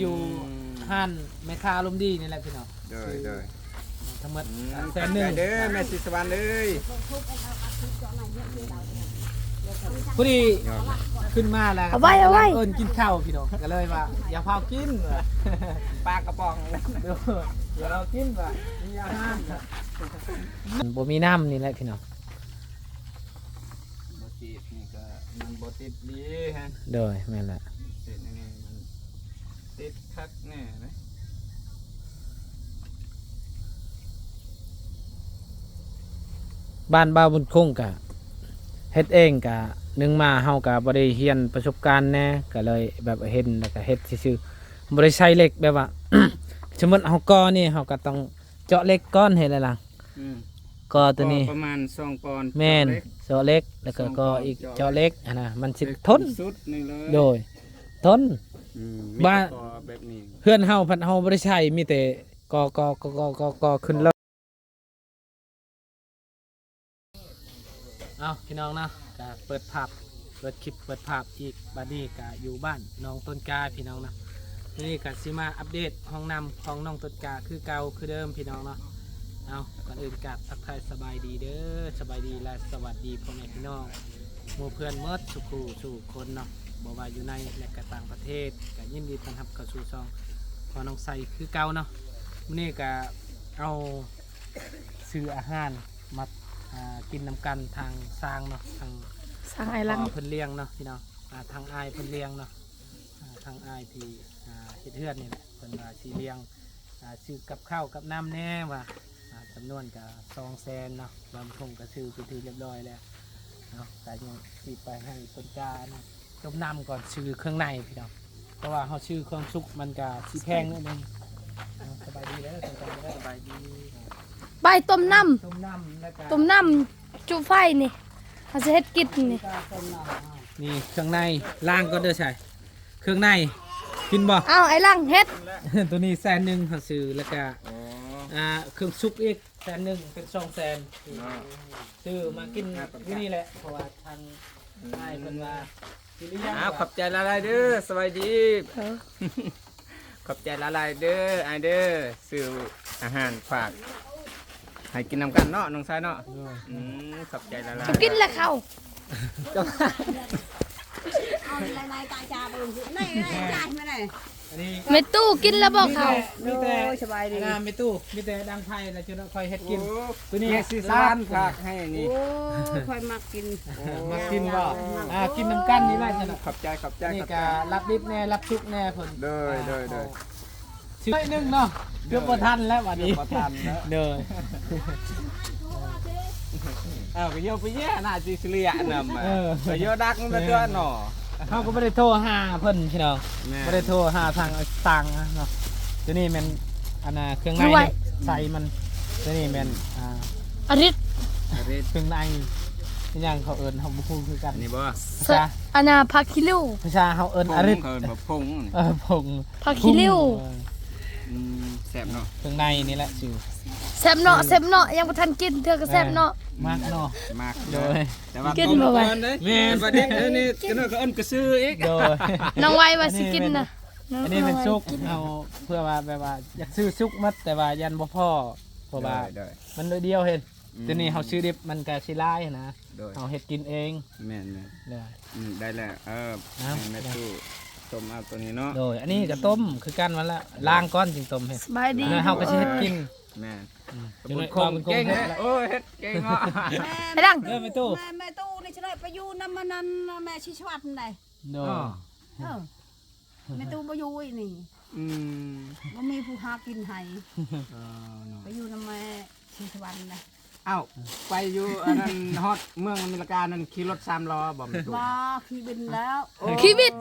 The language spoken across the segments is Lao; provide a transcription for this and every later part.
ຢູ່ ອືມ ຮ້ານແມ່ຄ້າອາລົມດີນີ້ແຫຼະພີ່ນ້ອງ. ໂດຍ ໂດຍ ທັງໝົດ ອືມ ແສນໜຶ່ງ ຂອບໃຈເດີແມ່ສີສະຫວັນເອີຍ. ພໍດີຂຶ້ນມາແລ້ວ ເອົາໄວ້ ເອົາໄວ້ ເອີ້ນກິນເຂົ້າພີ່ນ້ອງ ກໍເລີຍວ່າຢ່າພາວກິນວ່າ ປາກະປ໋ອງ ເດີ ຢ່າພາວກິນວ່າມີອາຫານ ມັນບໍ່ມີນ້ຳນີ້ແຫຼະພີ່ນ້ອງ. ບໍ່ຕິດນີ້ກໍມັນບໍ່ຕິດດີຮະ. ໂດຍ ແມ່ນແຫຼະ ຕິດນີ້ມັນຕິດຄັກແນ່ນະ. ບ້ານບ່າວບຸນຄົງກະເຮັດເອງ ກະໜຶ່ງມາເຮົາກະບໍ່ໄດ້ຮຽນປະສົບການແນ່ ກະເລີຍແບບເຫັນແລ້ວກະເຮັດຊື່ໆ ບໍ່ໄດ້ໃສ່ເຫຼັກ ແບບວ່າ ສົມມຸດເຮົາກໍ່ນີ້ ເຮົາກະຕ້ອງເຈາະເຫຼັກກ່ອນ ເຮັດແລ້ວລະ ອືມ ກໍ່ຕົວນີ້ ປະມານສອງປອນ ແມ່ນ ເຈາະເຫຼັກ ເຈາະເຫຼັກ ແລ້ວກໍກໍ່ອີກ ສອງປອນ ເຈາະເຫຼັກ ເຈາະເຫຼັກຫັ້ນນະ ມັນຊິທົນ ສຸດນີ້ເລີຍ ໂດຍ ທົນ ອືມ ບ້ານ ມີແຕ່ກໍ່ແບບນີ້ ເຮືອນເຮົາພັດເຮົາບໍ່ໄດ້ໃຊ້ ມີແຕ່ກໍ່ ກໍ່ ກໍ່ ກໍ່ ກໍ່ຂຶ້ນເລີຍ. ເອົາ ພີ່ນ້ອງເນາະ ກະເປີດພາບ ເປີດຄລິບ ເປີດພາບອີກ ບາດນີ້ກະຢູ່ບ້ານໜອງຕົ້ນກາພີ່ນ້ອງເນາະ. ມື້ນີ້ກະຊິມາອັບເດດຫ້ອງນ້ຳຂອງນ້ອງຕົ້ນກາຄືເກົ່າຄືເດີມພີ່ນ້ອງເນາະ. ເອົາ ກ່ອນອື່ນກາບທັກທາຍສະບາຍດີເດີ ສະບາຍດີ ແລະ ສະຫວັດດີພໍ່ແມ່ພີ່ນ້ອງ ໝູ່ເພື່ອນໝົດສູ່ຄູ່ສູ່ຄົນເນາະ ບໍ່ວ່າຢູ່ໃນ ແລະ ກະຕ່າງປະເທດ ກະຍິນດີຕ້ອນຮັບເຂົ້າສູ່ຊ່ອງພໍ່ນ້ອງໄຊຄືເກົ່າເນາະ. ມື້ນີ້ກະເອົາ ຊື້ອາຫານມາ ອ່າ ກິນນຳກັນ ທາງຊ່າງເນາະ ທາງ ຊ່າງອ້າຍຫຼັງ ເພິ່ນລ້ຽງເນາະພີ່ນ້ອງ ອ່າ ທາງອ້າຍເພິ່ນລ້ຽງເນາະ ອ່າ ທາງອ້າຍທີ່ ອ່າ ເຮັດເຮືອນນີ້ແຫຼະ ເພິ່ນວ່າຊິລ້ຽງ ອ່າ ຊື້ກັບເຂົ້າກັບນ້ຳແດ່ວ່າ ອ່າ ຈຳນວນກະສອງແສນເນາະ ບາງຄົນກະຊື້ເປັນທີ່ຮຽບຮ້ອຍແລ້ວເນາະ ກະຍັງຊິໄປໃຫ້ຕົ້ນກາເນາະ ຕົ້ມນ້ຳກ່ອນ ຊື້ເຄື່ອງໃນພີ່ນ້ອງ ເພາະວ່າເຮົາຊື້ເຄື່ອງສຸກມັນກະຊິແພງໜ້ອຍໜຶ່ງ. ເອົາ ສະບາຍດີເດີ ສະບາຍດີ ສະບາຍດີ. ໄປຕົ້ມນ້ຳ ຕົ້ມນ້ຳ ແລ້ວກະ ຕົ້ມນ້ຳຈຸໄຟນີ້ ເຮົາຊິເຮັດກິນນີ້ ນີ້ເຄື່ອງໃນ ລ້າງກ່ອນເດີ ໃສ່ເຄື່ອງໃນ ກິນບໍ່? ເອົາ ໄອ້ຫຼັງເຮັດ ໂຕນີ້ແສນໜຶ່ງເຮົາຊື້ ແລ້ວກະ ອໍ ອ່າ ເຄື່ອງສຸກອີກ ແສນໜຶ່ງເປັນສອງແສນ ຊື້ມາກິນຢູ່ນີ້ແຫຼະ ເພາະວ່າທາງ ອືມ ອ້າຍເພິ່ນວ່າຊິລ້ຽງ. ອ້າວ ຂອບໃຈຫຼາຍໆເດີ ສະບາຍດີ ເອີ ຂອບໃຈຫຼາຍໆເດີອ້າຍເດີ ຊື້ອາຫານຝາກໃຫ້ກິນນຳກັນເນາະ ນ້ອງຊາຍເນາະ. ໂດຍ ອືມ ຂອບໃຈຫຼາຍໆ ກິນແລ້ວເຂົ້າ ເອົາຫຼາຍໆ ຕາຈາເບິ່ງ ນີ້ ນີ້ ຈານມາໄດ້. ອັນນີ້ ແມ່ຕູ້ກິນແລ້ວບໍ່ເຂົ້າ? ມີແຕ່ ໂອ້ຍ ສະບາຍດີ ອັນນ່າ ແມ່ຕູ້ ມີແຕ່ດັງໄຟແລ້ວຈະຄ່ອຍເຮັດກິນ. ໂອ້ ໂຕນີ້ ແມ່ສີສະຫວັນຝາກໃຫ້ນີ້. ໂອ້ຍ ຂ້ອຍມັກກິນ ໂອ້ ມັກກິນບໍ່? ອ່າ ກິນນຳກັນນີ້ແຫຼະ. ຂອບໃຈ ຂອບໃຈ ນີ້ກະລັບດິບແດ່ ລັບສຸກແດ່ເພິ່ນ. ໂດຍ ໂດຍ ໂດຍ ຊື້ໜ້ອຍໜຶ່ງເນາະ ເກືອບບໍ່ທັນແລ້ວບັດນີ້ ເກືອບບໍ່ທັນແລ້ວ. ໂດຍ ອ້າວ ກໍເຍົາໄປແຍ່ໜ້າຊິສະເລຍນຳ ເອີ ກໍເຍົາດັກນຳຕົວເນາະ. ເຮົາກໍບໍ່ໄດ້ໂທຫາເພິ່ນພີ່ນ້ອງ ແມ່ນ ບໍ່ໄດ້ໂທຫາທາງຊ່າງເນາະ. ຕົວນີ້ແມ່ນ ອັນນ່າ ເຄື່ອງໃນ ໃສ່ມັນ ຕົວນີ້ແມ່ນ ອ່າ ອາລິດ ອາລິດ ເຄື່ອງໃນ ອີຫຍັງເຂົາເອີ້ນ ເຮົາບໍ່ຮູ້ຄືກັນ. ອັນນີ້ບໍ່? ພາສາ ອັນນ່າ ຜັກຂີ້ຫູ ພາສາເຮົາເອີ້ນອາລິດ ເຂົາເອີ້ນວ່າຜົງ. ເອີ ຜົງ ຜັກຂີ້ຫູ. ເອີ ອືມ ແຊບເນາະ ເຄື່ອງໃນນີ້ແຫຼະຊື່. ແຊບເນາະ ອືມ ແຊບເນາະ ຍັງບໍ່ທັນກິນເທື່ອກໍແຊບເນາະ. ເອີ ມັກເນາະ ມັກ. ໂດຍ ແຕ່ວ່າ ກິນບໍ່ໄຫວ ຕົ້ມກ່ອນເດ້. ແມ່ນ ແຕ່ວ່າເດັກເອີຍນີ້ ຈັກໜ້ອຍກໍເອີ້ນກະຊືອີກ. ໂດຍ ນ້ອງໄວວ່າຊິກິນນະ. ອັນນີ້ແມ່ນສຸກ ເຮົາເພື່ອວ່າແບບວ່າຢາກຊື້ສຸກໝົດ ແຕ່ວ່າຢ້ານບໍ່ພໍ ເພາະວ່າ ໂດຍ ໂດຍ ມັນໜ້ອຍດຽວເຫັນ. ອືມ ຕົວນີ້ເຮົາຊື້ດິບມັນກະຊິຫຼາຍນະ. ໂດຍ ເຮົາເຮັດກິນເອງ. ແມ່ນໆ ໂດຍ ອືມ ໄດ້ແລ້ວ. ເອີ ເອົາ ແມ່ຕູ້ຕົ້ມເອົາຕົວນີ້ເນາະ. ໂດຍ ອັນນີ້ກໍຕົ້ມຄືກັນນັ້ນແຫຼະ ລ້າງກ່ອນຈຶ່ງຕົ້ມເຮັດ. ສະບາຍດີ ແລ້ວເຮົາກໍຊິເຮັດກິນ. ແມ່ນ ອືມ ບຸນຄົງເກັ່ງເນາະ. ໂອ້ຍ ເຮັດເກັ່ງເນາະ. ໄອ້ດັງ ເດີແມ່ຕູ້ ແມ່ຕູ້ນີ້ຊິໄດ້ໄປຢູ່ນຳອັນນັ້ນ ແມ່ຊີສະຫວັນໄດ໋. ໂດຍ ເອີ ແມ່ຕູ້ບໍ່ຢູ່ອີກນີ້. ອືມ ບໍ່ມີຜູ້ຫາກິນໃຫ້. ເອີ ໄປຢູ່ນຳແມ່ຊີສະຫວັນນະ. ອ້າວ ໄປຢູ່ອັນນັ້ນ ຮອດເມືອງອາເມລິການັ້ນ ຂີ່ລົດສາມລໍ້ບໍ່ແມ່ຕູ້? ບໍ່ ຂີ່ບິນແລ້ວ. ໂອ້ ຂີ່ບິນ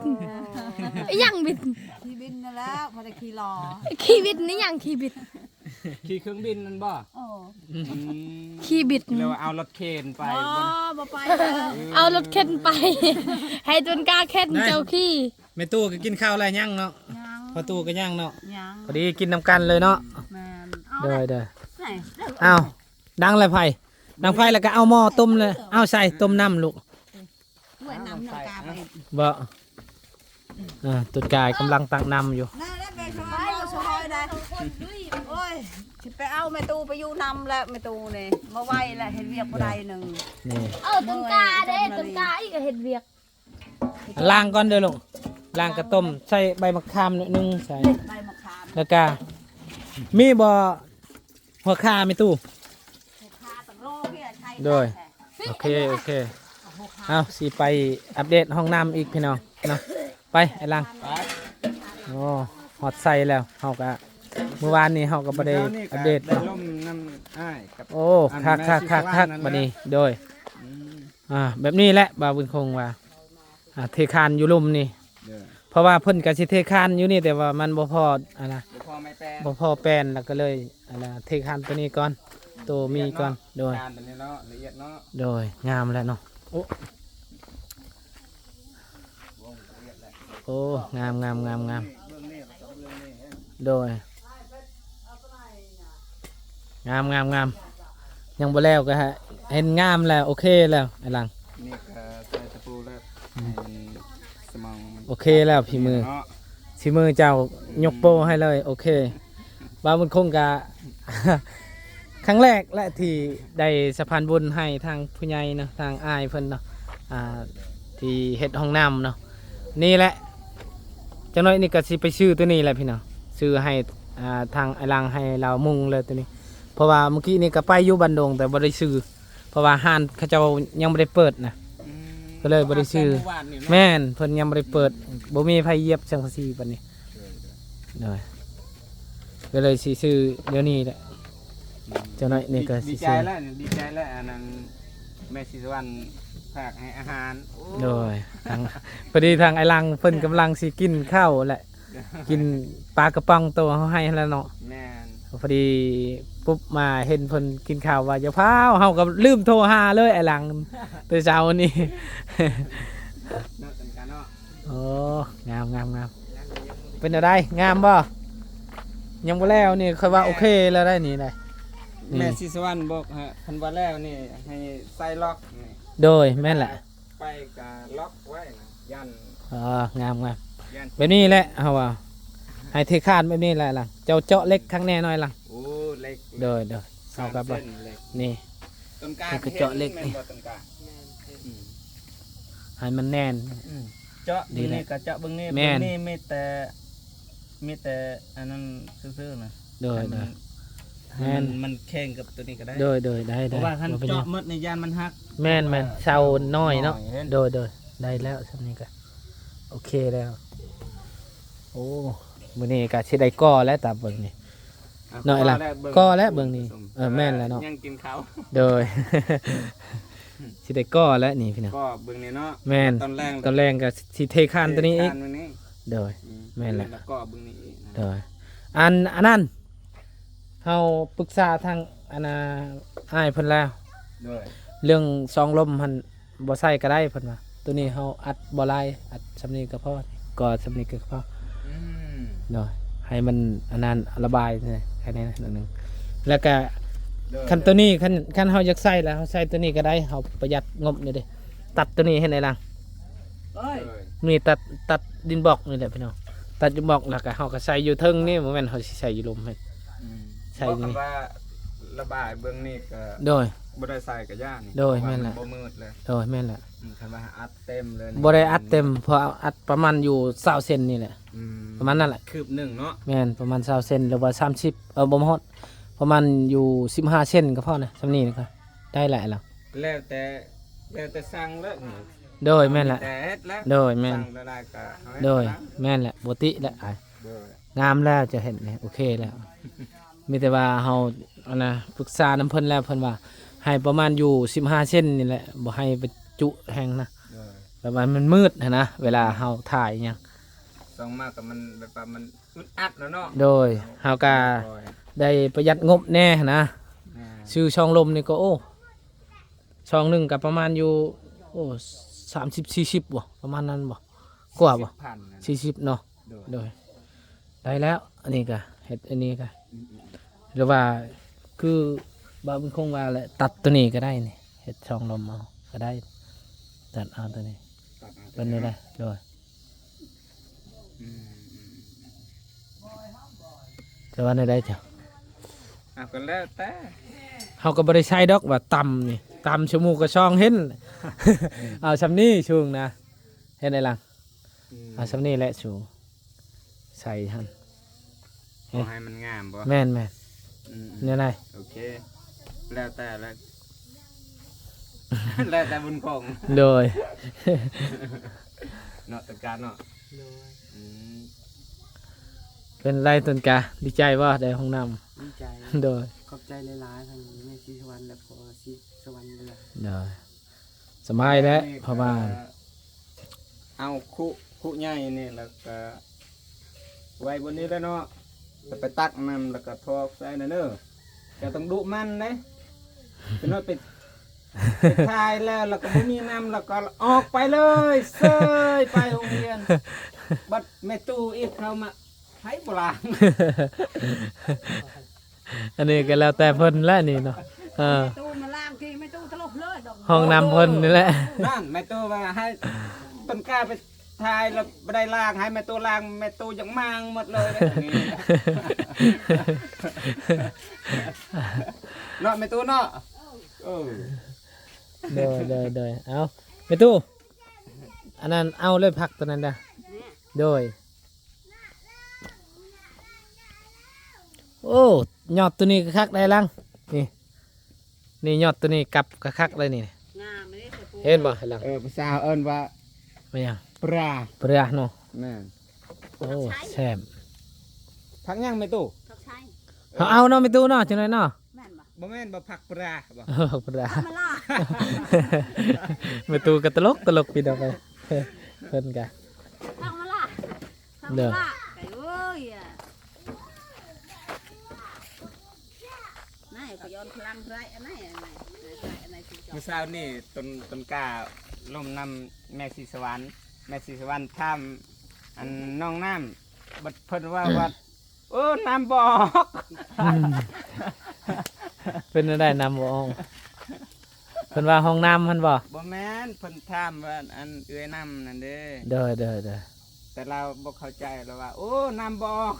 ອີຫຍັງບິນ? ຂີ່ບິນນັ້ນແຫຼະ ບໍ່ໄດ້ຂີ່ລໍ້. ຂີ່ບິນ ອີຫຍັງຂີ່ບິນ? ຂີ່ເຄື່ອງບິນນັ້ນບໍ່? ໂອ້ ອືມ ຂີ່ບິນ ແລ້ວເອົາລົດເຂັນໄປ. ບໍ່ ບໍ່ໄປ. ເອີ ເອົາລົດເຂັນໄປ ໃຫ້ຕົ້ນກາເຂັນ ເຈົ້າຂີ່. ແມ່ຕູ້ກໍກິນເຂົ້າແລ້ວຍັງເນາະ? ຍັງ ພໍ່ຕູ້ກໍຍັງເນາະ? ຍັງ ພໍດີກິນນຳກັນເລີຍເນາະ. ແມ່ນ ໂດຍ ໂດຍ ເອົາ ດັງແລ້ວໄຟ ດັງໄຟແລ້ວກໍເອົາໝໍ້ຕົ້ມເລີຍ ເອົາໃສ່ຕົ້ມນ້ຳລູກ. ເອົານ້ຳ ນ້ຳກາໄປ ບໍ່ ອ່າ ຕົ້ນກາຍກຳລັງຕັກນ້ຳຢູ່. ນັ້ນແຫຼະແມ່ຊອຍ ຊອຍໄດ້. ໂອ້ຍ ຊິໄປເອົາແມ່ຕູ້ໄປຢູ່ນຳແລ້ວ ແມ່ຕູ້ນີ້ມາໄວແລ້ວ ເຮັດວຽກບໍ່ໄດ້ໜຶ່ງ. ນີ້ ເອີ ຕົ້ນກາເດ້ ຕົ້ນກາອີກກໍເຮັດວຽກ. ລ້າງກ່ອນເດີລູກ ລ້າງກະຕົ້ມ ໃສ່ໃບໝາກຂາມໜ້ອຍໜຶ່ງ ໃສ່ ໃບໝາກຂາມ ແລ້ວກະມີບໍ່ຫົວຂ່າແມ່ຕູ້? ຫົວຂ່າຕັ້ງໂລເພຍໃຊ້ ໂດຍ ໂອເຄ ໂອເຄ. ເອົາ ຊິໄປອັບເດດຫ້ອງນ້ຳອີກພີ່ນ້ອງເນາະ. ໄປ ໄອ້ຫຼັງ ໄປ. ໂອ້ ຮອດໃສ່ແລ້ວ ເຮົາກະ ມື້ວານນີ້ເຮົາກໍບໍ່ໄດ້ອັບເດດ ໄດ້ລົມນຳອ້າຍກັບ ໂອ້ ຄັກໆໆໆ ບັດນີ້ ໂດຍ ອືມ ອ່າ ແບບນີ້ແຫຼະ ບ່າວບຸນຄົງວ່າ ອ່າ ເທຄານຢູ່ລຸ່ມນີ້ ເອີ ເພາະວ່າເພິ່ນກໍຊິເທຄານຢູ່ນີ້ ແຕ່ວ່າມັນບໍ່ພໍ ອັນນະ ບໍ່ພໍໄມ້ແປນ ບໍ່ພໍແປນ ແລ້ວກໍເລີຍ ອັນນະ ເທຄານໂຕນີ້ກ່ອນ ໂຕມີກ່ອນ ໂດຍ ຄານໂຕນີ້ເນາະ ລະອຽດເນາະ ໂດຍ ງາມແລ້ວເນາະ. ໂອ້ ໂອ້ ງາມໆໆໆ ໂດຍ ງາມໆໆ ຍັງບໍ່ແລ້ວກໍເຫັນງາມແລ້ວ ໂອເຄແລ້ວ ໄອ້ຫຼັງ ນີ້ກໍໃສ່ຕະປູແລ້ວ ອືມ ໃຫ້ມັນສະໝ່ອງ ໂອເຄແລ້ວ ຝີມື ເນາະ ຝີມືເຈົ້າ ອືມ ຍົກໂປ້ໃຫ້ເລີຍ ໂອເຄ. ບ່າວບຸນຄົງກະ ຄັ້ງແລກແຫຼະທີ່ໄດ້ສະພານບຸນໃຫ້ທາງຜູ້ໃຫຍ່ເນາະ ທາງອ້າຍເພິ່ນເນາະ ອ່າ ທີ່ເຮັດຫ້ອງນ້ຳເນາະ. ນີ້ແຫຼະ ຈັກໜ້ອຍນີ້ກໍຊິໄປຊື້ໂຕນີ້ແຫຼະພີ່ນ້ອງ ຊື້ໃຫ້ ອ່າ ທາງອ້າຍຫຼັງ ໃຫ້ລາວມຸງເລີຍໂຕນີ້ ເພາະວ່າມື້ກີ້ນີ້ກໍໄປຢູ່ບ້ານດົງ ແຕ່ບໍ່ໄດ້ຊື້ ເພາະວ່າຮ້ານເຂົາເຈົ້າຍັງບໍ່ໄດ້ເປີດນະ ອືມ ກໍເລີຍບໍ່ໄດ້ຊື້. ແມ່ນ ເພິ່ນຍັງບໍ່ໄດ້ເປີດ ອືມ ບໍ່ມີໃຜຢຽບສັງກະສີປານນີ້ ໂດຍ ກໍເລີຍຊິຊື້ດຽວນີ້ແຫຼະ ອືມ ຈັກໜ້ອຍນີ້ກໍຊິຊື້. ດີໃຈແລ້ວ ດີໃຈແລ້ວ ອັນນັ້ນແມ່ສີສະຫວັນຝາກໃຫ້ອາຫານ ໂອ້ ໂດຍ ທາງ ພໍດີທາງອ້າຍຫຼັງເພິ່ນກຳລັງຊິກິນເຂົ້າແຫຼະ ກິນປາກະປ໋ອງໂຕເຮົາໃຫ້ຫັ້ນແຫຼະເນາະ. ແມ່ນ ພໍດີປຸບມາເຫັນເພິ່ນກິນເຂົ້າວ່າຢ່າຟ້າວ ເຮົາກໍລືມໂທຫາເລີຍອ້າຍຫຼັງ ແຕ່ເຊົ້ານີ້ ເນາະ ເປັນການເນາະ. ໂອ້ ງາມໆໆ ເປັນແນວໃດ ງາມບໍ່? ຍັງບໍ່ແລ້ວນີ້ ຂ້ອຍວ່າໂອເຄແລ້ວໄດ໋ນີ້ໄດ໋. ແມ່ສີສະຫວັນບອກ ຄັນວ່າແລ້ວນີ້ໃຫ້ໃສ່ລັອກນີ້ ໂດຍ ແມ່ນແຫຼະ ໄປກະລັອກໄວ້ນະ ຢ້ານ ອໍ ງາມໆ ຢ້ານ ແບບນີ້ແຫຼະ ເຮົາວ່າໃຫ້ເທຄານແບບນີ້ແຫຼະລະ ເຈົ້າເຈາະເຫຼັກຂ້າງແນ່ໜ້ອຍລະ. ໂອ້ ເຫຼັກ ໂດຍໆ ເຮົາກໍບໍ່ ນີ້ ຕົ້ນກາ ເຮົາກໍເຈາະເຫຼັກ ແມ່ນ ນີ້ ບໍ່ຕົ້ນກາ ອືມ ໃຫ້ມັນແໜ້ນ ອືມ ເຈາະເບິ່ງນີ້ກໍເຈາະເບິ່ງນີ້ ແມ່ນ ເບິ່ງນີ້ມີແຕ່ ມີແຕ່ອັນນັ້ນຊື່ໆນະ ໂດຍ ໃຫ້ມັນ ໂດຍ ໃຫ້ມັນ ແມ່ນ ມັນແຂ່ງກັບໂຕນີ້ກໍໄດ້ ໂດຍໆ ໄດ້ໆ ເພາະວ່າຄັນເຈາະໝົດນີ້ຢ້ານມັນຫັກ ແມ່ນໆ ເສົານ້ອຍເນາະ ໂດຍໆ ໄດ້ແລ້ວ ສ່ຳນີ້ກໍໂອເຄແລ້ວ. ໂອ້ ມື້ນີ້ກໍຊິໄດ້ກໍ່ແລ້ວ ຕາເບິ່ງນີ້ ເນາະ ກ່ໍແລ້ວເບິ່ງນີ້ ເອີ ແມ່ນແລ້ວເນາະ ຍັງກິນເຂົ້າ ໂດຍ ຊິໄດ້ກໍ່ແລ້ວນີ້ພີ່ນ້ອງ ກໍ່ເບິ່ງນີ້ເນາະ ແມ່ນ ຕອນແລງ ຕອນແລງກໍຊິເທຄານໂຕນີ້ອີກ ໂດຍ ອືມ ແມ່ນແຫຼະ ແລ້ວກໍເບິ່ງນີ້ອີກ ໂດຍ ອັນ ອັນນັ້ນ ເຮົາປຶກສາທາງ ອັນນ່າ ອ້າຍເພິ່ນແລ້ວ ໂດຍ ເລື່ອງຊ່ອງລົມຫັ້ນ ບໍ່ໃສ່ກໍໄດ້ເພິ່ນວ່າ ໂຕນີ້ເຮົາອັດບໍ່ຫຼາຍ ອັດຊ່ຳນີ້ກໍພໍ ກໍຊ່ຳນີ້ກໍພໍ ອືມ ເນາະ ໃຫ້ມັນອັນນັ້ນ ລະບາຍແຄ່ນີ້ໜ້ອຍໜຶ່ງ ແລ້ວກໍ ໂດຍ ຄັນໂຕນີ້ ຄັນ ຄັນເຮົາຢາກໃສ່ແລ້ວ ເຮົາໃສ່ໂຕນີ້ກໍໄດ້ ເຮົາປະຢັດງົບນີ້ເດ້ ຕັດໂຕນີ້ເຫັນໄດ໋ລະ ໂດຍ ນີ້ຕັດ ຕັດດິນບລັອກນີ້ແຫຼະພີ່ນ້ອງ ຕັດດິນບລັອກ ແລ້ວກໍເຮົາກໍໃສ່ຢູ່ເທິງນີ້ ບໍ່ແມ່ນເຮົາຊິໃສ່ຢູ່ລຸ່ມໃຫ້ ອືມ ໃສ່ ບໍ່ ນີ້ ຄັນວ່າລະບາຍເບື້ອງນີ້ກໍ ໂດຍ ບໍ່ໄດ້ໃສ່ກະຢ້ານ ໂດຍ ແມ່ນແຫຼະ ບໍ່ມືດເລີຍ ໂດຍ ແມ່ນແຫຼະ ອືມ ຄັນວ່າອັດເຕັມເລີຍ ບໍ່ໄດ້ອັດເຕັມ ເພາະອັດປະມານຢູ່ຊາວເຊັນນີ້ແຫຼະ ອືມ ປະມານນັ້ນແຫຼະ ຄືບໜຶ່ງເນາະ ແມ່ນ ປະມານຊາວເຊັນ ຫຼືວ່າສາມສິບ ເອີ ບໍ່ຮອດ ປະມານຢູ່ສິບຫ້າເຊັນກໍພໍນະ ຊ່ຳນີ້ກໍໄດ້ຫຼາຍແລ້ວ ແລ້ວແຕ່ ແລ້ວແຕ່ສັ່ງເລີຍ ໂດຍ ແມ່ນແຫຼະ ແຕ່ເຮັດແລ້ວ ໂດຍ ແມ່ນ ສັ່ງຫຼາຍໆກໍເອົາ ໂດຍ ແມ່ນແຫຼະ ບໍ່ຕິແຫຼະ ໂດຍ ງາມແລ້ວ ຈະເຮັດນີ້ ໂອເຄແລ້ວ ມີແຕ່ວ່າເຮົາ ອັນນ່າ ປຶກສານຳເພິ່ນແລ້ວ ເພິ່ນວ່າໃຫ້ປະມານຢູ່ສິບຫ້າເຊັນນີ້ແຫຼະ ບໍ່ໃຫ້ໄປຈຸແຮງນະ ໂດຍ ແບບວ່າມັນມືດຫັ້ນນະ ເວລາເຮົາຖ່າຍອີຫຍັງ ສ່ອງມາກໍມັນແບບວ່າມັນອຶດອັດແລ້ວເນາະ ໂດຍ ເຮົາກໍ ໂດຍ ໄດ້ປະຢັດງົບແດ່ຫັ້ນນະ ແມ່ນ ຊື້ຊ່ອງລົມນີ້ກໍ ໂອ້ ຊ່ອງໜຶ່ງກໍປະມານຢູ່ ໂອ້ ສາມສິບ ສີ່ສິບບໍ່ ປະມານນັ້ນບໍ່ ກວ່າບໍ່ ສີ່ສິບເນາະ ໂດຍ ໂດຍ ໄດ້ແລ້ວ ອັນນີ້ກະເຮັດ ອັນນີ້ກະ ອືມໆ ຫຼືວ່າຄືບ່າວບຸນຄົງວ່າແຫຼະ ຕັດໂຕນີ້ກໍໄດ້ນີ້ ເຮັດຊ່ອງລົມເອົາກໍໄດ້ ຕັດເອົາໂຕນີ້ ຕັດເອົາໂຕນີ້ ເປັນໄດ້ ໂດຍ ອືມ ຈະວ່າແນວໃດເຈົ້າ? ເອົາ ກໍແລ້ວແຕ່ ເຮົາກໍບໍ່ໄດ້ໃຊ້ດອກວ່າຕຳນີ້ ຕຳຊົ່ວໂມງກໍສອງເຫັນ ເອົາຊ່ຳນີ້ສູງນະ ເຫັນໄດ໋ລະ ອືມ ເອົາຊ່ຳນີ້ແຫຼະສູງ ໃສ່ຫັ້ນ ຂໍໃຫ້ມັນງາມບໍ່? ແມ່ນໆ ອືມໆ ແນວໃດ? ໂອເຄ ແລ້ວແຕ່ ແລ້ວ ແລ້ວແຕ່ບຸນຄົງ ໂດຍ ເນາະ ຕ້ອງການເນາະ ໂດຍ ອືມ ເປັນໄດຕົ້ນກາ ດີໃຈບໍ່ ໄດ້ຫ້ອງນ້ຳ? ດີໃຈ ໂດຍ ຂອບໃຈຫຼາຍໆ ທັງແມ່ສີສະຫວັນ ແລະ ພໍ່ສີສະຫວັນເດີ ໂດຍ ສະບາຍແຫຼະ ເພາະວ່າ ເອົາຄຸ ຄຸໃຫຍ່ນີ້ ແລ້ວກໍໄວ້ບ່ອນນີ້ແຫຼະເນາະ ແລ້ວໄປຕັກນ້ຳ ແລ້ວກໍຖອກໃສ່ນັ້ນເດີ ເຈົ້າຕ້ອງດຸມັນເດ້ ເປັນວ່າໄປ ໄປຖ່າຍແລ້ວ ແລ້ວກໍບໍ່ມີນ້ຳ ແລ້ວກໍອອກໄປເລີຍ ເຊີຍໄປໂຮງຮຽນ ບັດແມ່ຕູ້ອີກເຂົ້າມາ ໃຜບໍ່ລ້າງ? ອັນນີ້ກໍແລ້ວແຕ່ເພິ່ນແຫຼະນີ້ເນາະ ເອີ ແມ່ຕູ້ມາລ້າງທີ່ແມ່ຕູ້ຕະຫຼົກເລີຍດອກ ຫ້ອງນ້ຳເພິ່ນນີ້ແຫຼະ ນັ້ນແມ່ຕູ້ວ່າໃຫ້ຕົ້ນກ້າໄປຖ່າຍແລ້ວບໍ່ໄດ້ລ້າງ ໃຫ້ແມ່ຕູ້ລ້າງ ແມ່ຕູ້ຢາກມ້າງໝົດເລີຍເດ້ ເນາະແມ່ຕູ້ເນາະ ເອີ ໂດຍ ໂດຍ ໂດຍ ເອົາແມ່ຕູ້ ອັນນັ້ນເອົາເລີຍຜັກຕົວນັ້ນເດີ ໂດຍ ໂອ້ ຍອດຕົວນີ້ກໍຄັກໄດ໋ລັງ ນີ້ ນີ້ຍອດຕົວນີ້ກັບກໍຄັກໄດ໋ນີ້ ງາມເດ້ ເຫັນບໍ່ລັງ ເອີ ພາສາເອີ້ນວ່າ ແມ່ນຫຍັງ? ປຣາ ປຣາເນາະ ແມ່ນ ໂອ້ ແຊບ ຜັກຫຍັງແມ່ຕູ້? ຜັກໄຊ ເຮົາເອົາເນາະແມ່ຕູ້ເນາະ ຈັກໜ້ອຍເນາະ ແມ່ນບໍ່? ບໍ່ແມ່ນບໍ່ ຜັກປຣາບໍ່? ເອີ ຜັກປຣາ ແມ່ຕູ້ກໍຕະຫຼົກ ຕະຫຼົກ ພີ່ນ້ອງເອີຍ ເພິ່ນກະ ຜັກມະລາ ເດີ ໂອ້ຍ ນາຍກໍຍ້ອນພະລັງເທົ່າໃດ ອັນໃດ ອັນໃດ ອັນໃດ ມື້ເຊົ້ານີ້ ຕົ້ນ ຕົ້ນກ້າລົມນຳແມ່ສີສະຫວັນ ແມ່ສີສະຫວັນຖາມອັນນ້ອງນ້ຳ ບັດເພິ່ນວ່າ ວ່າ ໂອ້ ນ້ຳບໍ່ອອກ ອືມ ເປັນແນວໃດນ້ຳບໍ່ອອກ? ເພິ່ນວ່າຫ້ອງນ້ຳຫັ້ນບໍ່? ບໍ່ແມ່ນ ເພິ່ນຖາມວ່າອັນເອື້ອຍນ້ຳນັ້ນເດ້ ໂດຍ ໂດຍ ໂດຍ ແຕ່ລາວບໍ່ເຂົ້າໃຈ ລາວວ່າ ໂອ້ ນ້ຳບໍ່ອອກ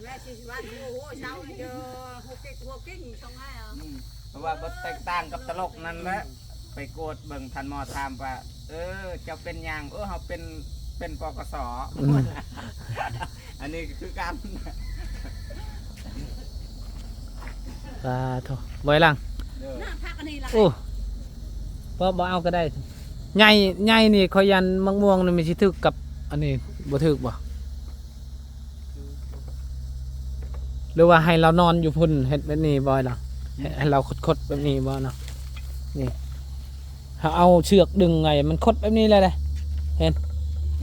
ແມ່ຊິວ່າ ໂອ້ໂຫ ເຊົາເດີ ຫົວເກັກຫົວກິ້ງ ຊ່ອງໃຫ້ເອົາ ອືມ ເພາະວ່າບໍ່ແຕກຕ່າງກັບຕະຫຼົກນັ້ນແຫຼະ ໄປກວດເບິ່ງ ທ່ານໝໍຖາມວ່າ ເອີ ເຈົ້າເປັນຫຍັງ? ໂອ້ ເຮົາເປັນ ເປັນ ປກສ ອືມ ອັນນີ້ກໍຄືກັນ ສາທຸ ບໍ່ໃຫ້ຫຼັງ ເດີ ໂອ້ ບໍ່ ບໍ່ເອົາກໍໄດ້ ໃຫຍ່ ໃຫຍ່ນີ້ ຂ້ອຍຢ້ານໝາກມ່ວງນີ້ມັນຊິຖືກກັບອັນນີ້ ບໍ່ຖືກບໍ່? ຫຼືວ່າໃຫ້ລາວນອນຢູ່ພຸ້ນ ເຮັດແບບນີ້ບໍ່ລະ ໃຫ້ລາວຄົດໆແບບນີ້ບໍ່ເນາະ? ນີ້ ເຮົາເອົາເຊືອກດຶງໄວ້ ມັນຄົດແບບນີ້ແຫຼະເດ້ ເຫັນ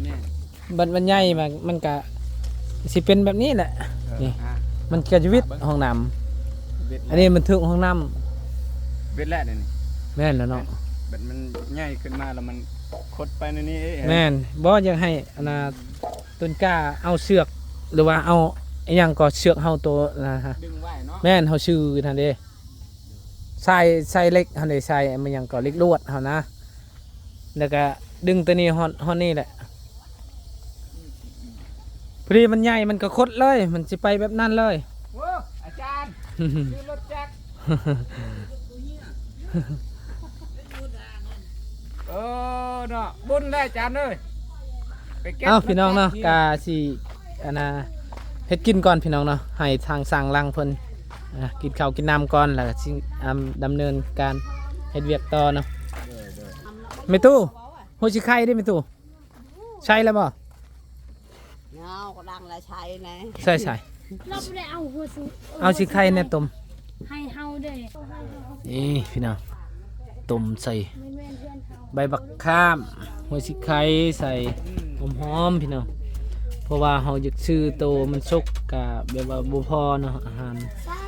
ແມ່ນ ບັດມັນໃຫຍ່ມາ ມັນກະຊິເປັນແບບນີ້ແຫຼະ ເອີ ນີ້ ອ່າ ມັນກະຊິວິດຫ້ອງນ້ຳ ວິດແລ້ວ ອັນນີ້ມັນຖືກຫ້ອງນ້ຳ ວິດແລ້ວນີ້ ແມ່ນແລ້ວເນາະ ບັດມັນໃຫຍ່ຂຶ້ນມາແລ້ວມັນຄົດໄປໃນນີ້ເອງ ແມ່ນ ບໍ່ ຢາກໃຫ້ອັນນ່າ ຕົ້ນກ້າເອົາເຊືອກ ຫຼືວ່າເອົາອີ່ຫຍັງກໍເຊືອກເຮົາໂຕນະ ດຶງໄວ້ເນາະ ແມ່ນ ເຮົາຊື່ຫັ້ນເດ້ ສາຍ ສາຍເຫຼັກຫັ້ນເດ້ ສາຍ ແມ່ນຫຍັງກໍ ເຫຼັກລວດຫັ້ນນະ ແລ້ວກະດຶງໂຕນີ້ຮອດ ຮອດນີ້ແຫຼະ ພໍດີມັນໃຫຍ່ ມັນກໍຄົດເລີຍ ມັນຊິໄປແບບນັ້ນເລີຍ ໂອ້ ອາຈານ ຄືລົດຈັກ ເອີ ເນາະ ບຸນແລ້ວອາຈານເອີຍ ໄປເກັບ ເອົ້າ ພີ່ນ້ອງເນາະ ກະຊິ ອັນນ່າ ເຮັດກິນກ່ອນພີ່ນ້ອງເນາະ ໃຫ້ທາງຊ່າງຫຼັງເພິ່ນ ອ່າ ກິນເຂົ້າກິນນ້ຳກ່ອນ ແລ້ວກໍຊິ ອ່າ ດຳເນີນການເຮັດວຽກຕໍ່ເນາະ ແມ່ຕູ້ ຫົວຊິໄຄເດ້ແມ່ຕູ້ ໃສ່ແລ້ວບໍ່? ເອົາ ກໍດັງແລ້ວໃສ່ແນ່ ໃສ່ ໃສ່ ເອົາຊິໄຄແນ່ຕົ້ມ ໃຫ້ເຮົາເດ້ ນີ້ພີ່ນ້ອງ ຕົ້ມໃສ່ ແມ່ນໆ ເພື່ອນເຮົາ ໃບບັກຂາມ ຫົວຊິໄຄໃສ່ ຫອມໆ ພີ່ນ້ອງ ເພາະວ່າເຮົາຢາກຊື້ໂຕມັນສຸກ ກະແບບວ່າບໍ່ພໍເນາະ ອາຫານ ໃຊ່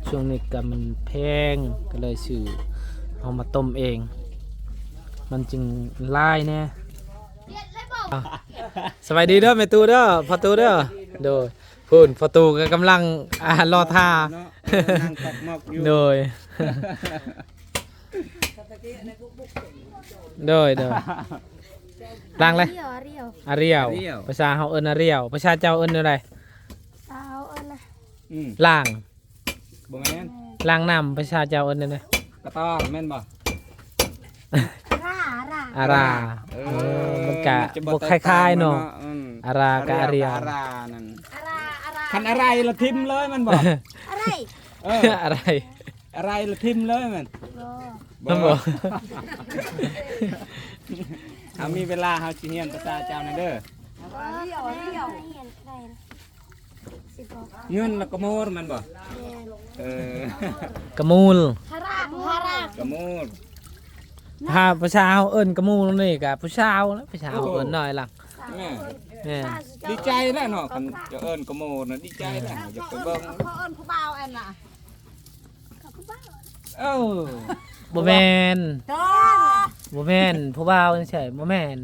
ຊ່ວງນີ້ກະມັນແພງ ກໍເລີຍຊື້ເອົາມາຕົ້ມເອງ ມັນຈຶ່ງຫຼາຍແນ່ ສະບາຍດີເດີແມ່ຕູ້ເດີ ພໍ່ຕູ້ເດີ ໂດຍ ພຸ້ນ ພໍ່ຕູ້ກໍກຳລັງ ອ່າ ລໍຖ້າ ເນາະ ເອີ ນັ່ງຕັດໝອກຢູ່ ໂດຍ ໂດຍ ໂດຍ ລ້າງເລີຍ ອາຣຽວ ອາຣຽວ ອາຣຽວ ພາສາເຮົາເອີ້ນອາຣຽວ ພາສາເຈົ້າເອີ້ນແນວໃດ? ພາສາເຮົາເອີ້ນ ອືມ ລ້າງ ບໍ່ແມ່ນ ລ້າງນ້ຳ ພາສາເຈົ້າເອີ້ນແນວໃດ? ກະຕ້ອງແມ່ນບໍ່? ອາຣາ ອາຣາ ເອີ ເອີ ມັນກະ ມັນຈະບໍ່ ບໍ່ຄ້າຍໆເນາະ ແຕກຕ່າງກັນເນາະ ອືມ ອາຣາກັບອາຣຽວ ອາຣຽວກັບອາຣານັ້ນ ອາຣາ ອາຣາ ຄັນອາໄລລະຖິ້ມເລີຍແມ່ນບໍ່? ອາໄລ ເອີ ອາໄລ ອາໄລລະຖິ້ມເລີຍແມ່ນ ບໍ່ ບໍ່ ບໍ່ ເຮົາມີເວລາ ເຮົາຊິຮຽນພາສາເຈົ້າແດ່ເດີ ອາຣຽວ ອາຣຽວ ເງິນລະກະໂມນແມ່ນບໍ່? ແມ່ນ ເອີ ກະມູນ ກະມູນ ພາ ພາສາເຮົາເອີ້ນກະມູນນີ້ກະຜູ້ສາວນະ ພາສາເຮົາເອີ້ນນ້ອຍລະ ແມ່ນ ແມ່ນ ດີໃຈແລ້ວເນາະ ຄັນຈະເອີ້ນກະໂມນນະ ດີໃຈແລ້ວ ຢາກໄປເບິ່ງ ເຂົາເອີ້ນຜູ້ບ່າວອັນນະ ເອີ ບໍ່ແມ່ນ ບໍ່ແມ່ນ ຜູ້ບ່າວຈັ່ງຊີ້ ບໍ່ແມ່ນ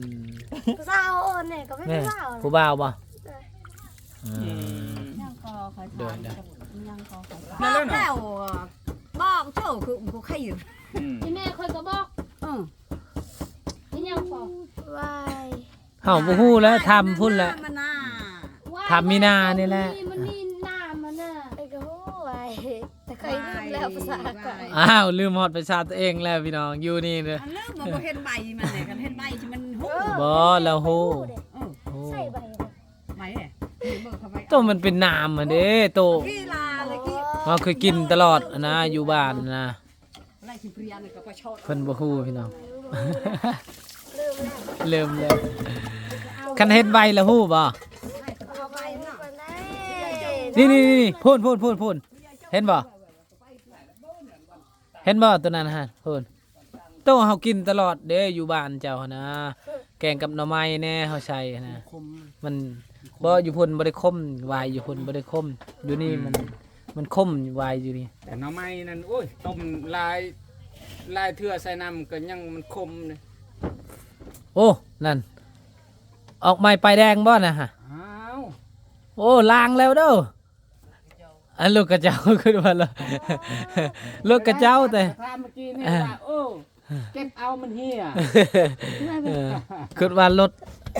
ຜູ້ສາວເອີ້ນນີ້ກໍແມ່ນ ແມ່ນ ຜູ້ບ່າວ ຜູ້ບ່າວບໍ່? ເອີ ອືມ ຍັງກໍຂ້ອຍຖາມ ໂດຍ ຍັງກໍຂ້ອຍຖາມ ແລ້ວເນາະ ແລ້ວບອກໂຕຄືບໍ່ໄຄ ອືມ ອີແມ່ຂ້ອຍກໍບອກ ເອີ ອີຫຍັງກໍ ວາຍ ເຮົາບໍ່ຮູ້ແຫຼະ ຖາມພຸ້ນແຫຼະ ມັນນະ ຖາມມີນານີ້ແຫຼະ ມັນມີນາມັນນະ ຂ້ອຍກໍຮູ້ໄວ້ ແຕ່ຂ້ອຍລືມແລ້ວພາສາຂ້ອຍ ອ້າວ ລືມຮອດພາສາຕົວເອງແລ້ວພີ່ນ້ອງ ຢູ່ນີ້ເດີ ອັນເລີ່ມບໍ່ເຫັນໃບມັນເດ້ ຄັນເຫັນໃບຊິມັນຮູ້ ບໍ່ ລາວຮູ້ ເອີ ໃສ່ໃບ ໃບເດ້ ໂຕມັນເປັນນາມຫັ້ນເດ້ ໂຕ ເຮົາເຄີຍກິນຕະຫຼອດຫັ້ນນະ ຢູ່ບ້ານນະ ເພິ່ນບໍ່ຮູ້ພີ່ນ້ອງ ເລີ່ມແລ້ວ ຄັນເຫັນໃບລະຮູ້ບໍ່? ນີ້ໆໆ ພຸ້ນໆໆ ເຫັນບໍ່? ເຫັນບໍ່ໂຕນັ້ນຫັ້ນ ພຸ້ນ ໂຕເຮົາກິນຕະຫຼອດເດ້ ຢູ່ບ້ານເຈົ້າຫັ້ນນະ ແກງກັບໜໍ່ໄມ້ແດ່ ເຮົາໃສ່ຫັ້ນນະ ມັນ ບໍ່ ຢູ່ພຸ້ນບໍ່ໄດ້ຂົມ ຫວາຍຢູ່ພຸ້ນບໍ່ໄດ້ຂົມ ຢູ່ນີ້ມັນ ອືມ ມັນຂົມຫວາຍຢູ່ນີ້ ແຕ່ໜໍ່ໄມ້ນັ້ນ ໂອ້ຍ ຕົ້ມຫຼາຍ ຫຼາຍເທື່ອໃສ່ນ້ຳກໍຍັງມັນຂົມເດ້ ໂອ້ ນັ້ນ ອອກໃໝ່ປ້າຍແດງບໍ່ນະຫະ? ອ້າວ ໂອ້ ລ້າງແລ້ວເດີ ອັນລົດຂະເຈົ້າ ຄິດວ່າລົດຂະເຈົ້າແຕ່ ຖາມເມື່ອກີ້ນີ້ວ່າ ໂອ້ ເກັບເອົາມັນເຫຍ ເອີ ຄິດວ່າລົດ